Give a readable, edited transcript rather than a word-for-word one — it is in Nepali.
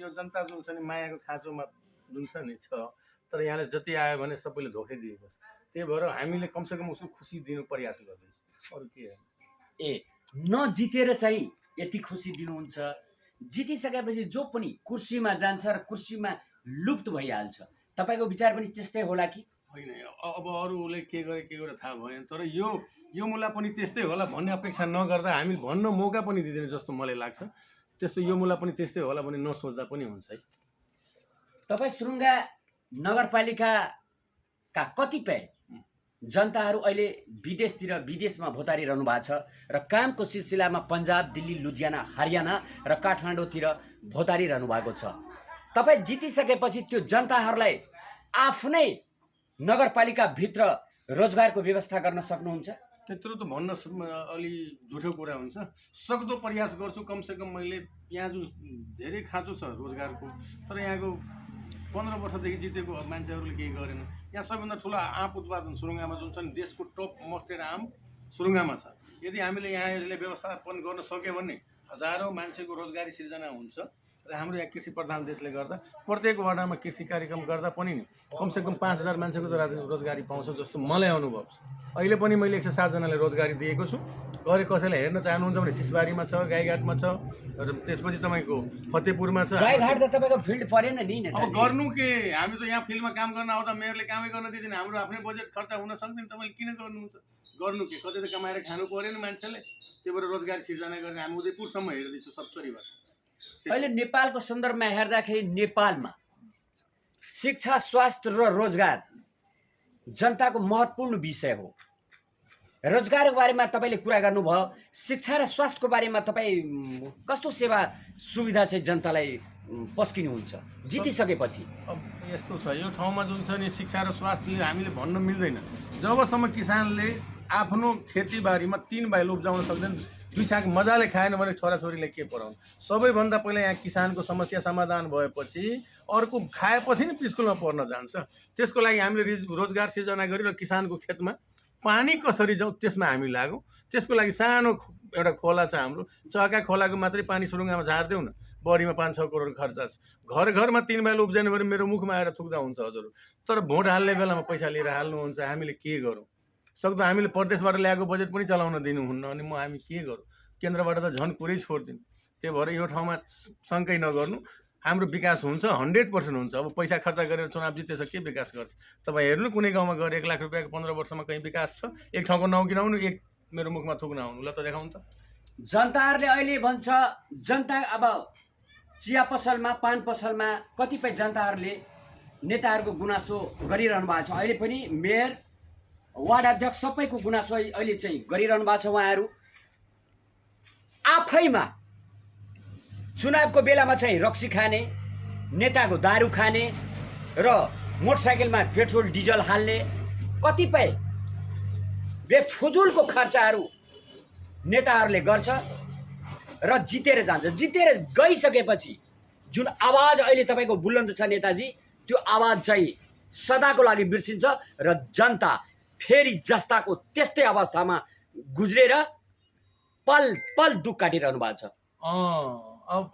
यो जनता जुन छ नि मायाको खाँचोमा जुन छ नि छ, तर यहाँले जति आयो भने सबैले धोकै दिएको छ। त्यही भएर हामीले कमसेकम उसको खुसी दिनु प्रयास गर्दैछौँ, अरू के होइन। ए नजितेर चाहिँ यति खुसी दिनुहुन्छ, जितिसकेपछि जो पनि कुर्सीमा जान्छ र कुर्सीमा लुप्त भइहाल्छ, तपाईँको विचार पनि त्यस्तै होला कि होइन? अब अरूले के गरे थाहा भएन, तर यो मुला पनि त्यस्तै होला भन्ने अपेक्षा नगर्दा हामी भन्न मौका पनि दिँदैन जस्तो मलाई लाग्छ। त्यस्तो यो मुला पनि त्यस्तै होला भने नसोच्दा पनि हुन्छ है। तपाईँ सुरुङ्गा नगरपालिकाका कतिपय जनताहरू अहिले विदेशमा भोतारिरहनु भएको छ र कामको सिलसिलामा पन्जाब, दिल्ली, लुधियाना, हरियाणा र काठमाडौँतिर भोतारिरहनु भएको छ। तपाईँ जितिसकेपछि त्यो जनताहरूलाई आफ्नै नगरपालिकाभित्र रोजगारको व्यवस्था गर्न सक्नुहुन्छ? त्यत्रो त भन्न अलि झुठो कुरा हुन्छ। सक्दो प्रयास गर्छु। कमसेकम मैले यहाँ जो धेरै खाँचो छ रोजगारको, तर यहाँको 15 वर्षदेखि जितेको मान्छेहरूले केही गरेन। यहाँ सबैभन्दा ठुलो आँप उत्पादन सुरुङ्गामा जुन छ नि, देशको टप मोस्टेड आम सुरुङ्गामा छ। यदि हामीले यहाँ यसले व्यवस्थापन गर्न सक्यो भने हजारौँ मान्छेको रोजगारी सिर्जना हुन्छ। र हाम्रो यहाँ कृषि प्रधान देशले गर्दा प्रत्येक वार्डमा कृषि कार्यक्रम गर्दा पनि नि कमसेकम 5000 मान्छेको त रोजगारी पाउँछ जस्तो मलाई अनुभव छ। अहिले पनि मैले 107 जनालाई रोजगारी दिएको छु। गरे कसैलाई हेर्न चाहनुहुन्छ भने सिसबारीमा छ, गाईघाटमा छ, र त्यसपछि तपाईँको फतेहपुरमा छ। गाईघाट त तपाईँको फिल्ड परेन नि। अब गर्नु के, हामी त यहाँ फिल्डमा काम गर्न आउँदा मेयरले कामै गर्न दिँदैन। हाम्रो आफ्नै बजेट खर्च हुन सक्दैन, तपाईँले किन गर्नुहुन्छ? गर्नु के, कतै त कमाएर खानु परेन मान्छेले। त्यही भएर रोजगारी सिर्जना गर्ने हामी उदयपुरसम्म हेर्दैछु 70बाट। अहिले नेपालको सन्दर्भमा हेर्दाखेरि नेपालमा शिक्षा, स्वास्थ्य र रोजगार जनताको महत्त्वपूर्ण विषय हो। रोजगारको बारेमा तपाईँले कुरा गर्नुभयो, शिक्षा र स्वास्थ्यको बारेमा तपाईँ कस्तो सेवा सुविधा चाहिँ जनतालाई पस्किनुहुन्छ जितिसकेपछि? अब यस्तो छ, यो ठाउँमा जुन छ नि शिक्षा र स्वास्थ्यले हामीले भन्न मिल्दैन। जबसम्म किसानले आफ्नो खेतीबारीमा 3 भाइलो उब्जाउन सक्दैन, 2 छाक मजाले खाएन भने छोराछोरीले के पढाउनु? सबैभन्दा पहिला यहाँ किसानको समस्या समाधान भएपछि अर्को खाएपछि नै स्कुलमा पढ्न जान्छ। त्यसको लागि हामीले रोजगार सिर्जना गरी र किसानको खेतमा पानी कसरी जाउँ त्यसमा हामी लागौँ। त्यसको लागि सानो एउटा खोला छ हाम्रो, चहका खोलाको मात्रै पानी सुरुङ्गामा झारिदेऊ न, बढीमा 5-6 करोड खर्च छ। घरमा 3 भाइलो उब्जाउने भने मेरो मुखमा आएर थुक्दा हुन्छ हजुर। तर भोट हाल्ने बेलामा पैसा लिएर हाल्नुहुन्छ, हामीले के गरौँ? सक्दो हामीले प्रदेशबाट ल्याएको बजेट पनि चलाउन दिनुहुन्न, अनि हामी के गरौँ? केन्द्रबाट त झन् कुरै छोड्दिनु। त्यही भएर यो ठाउँमा शङ्कै नगर्नु, हाम्रो विकास हुन्छ, 100% हुन्छ। अब पैसा खर्च गरेर चुनाव जितेछ, के विकास गर्छ? तपाईँ हेर्नु कुनै गाउँमा गएर 1 लाख रुपियाँको 15 वर्षमा कहीँ विकास छ? एक ठाउँको नाउँ गिनाउनु, एक मेरो मुखमा थुक्न आउनु, ल त देखाउनु त। जनताहरूले अहिले भन्छ, जनता अब चिया पसलमा, पान पसलमा कतिपय जनताहरूले नेताहरूको गुनासो गरिरहनु भएको छ। अहिले पनि मेयर, वार्ड अध्यक्ष सबैको गुनासो अहिले चाहिँ गरिरहनु भएको छ। उहाँहरू आफैमा चुनावको बेलामा चाहिँ रक्सी खाने, नेताको दारू खाने र मोटरसाइकलमा पेट्रोल डिजल हाल्ने कतिपय बेफुजुलको खर्चहरू नेताहरूले गर्छ र जितेर जान्छ। जितेर गइसकेपछि जुन आवाज अहिले तपाईँको बुलन्द छ नेताजी, त्यो आवाज चाहिँ सदाको लागि बिर्सिन्छ र जनता फेरि जस्ताको त्यस्तै अवस्थामा गुज्रेर पल पल दुःख काटिरहनु भएको छ। अब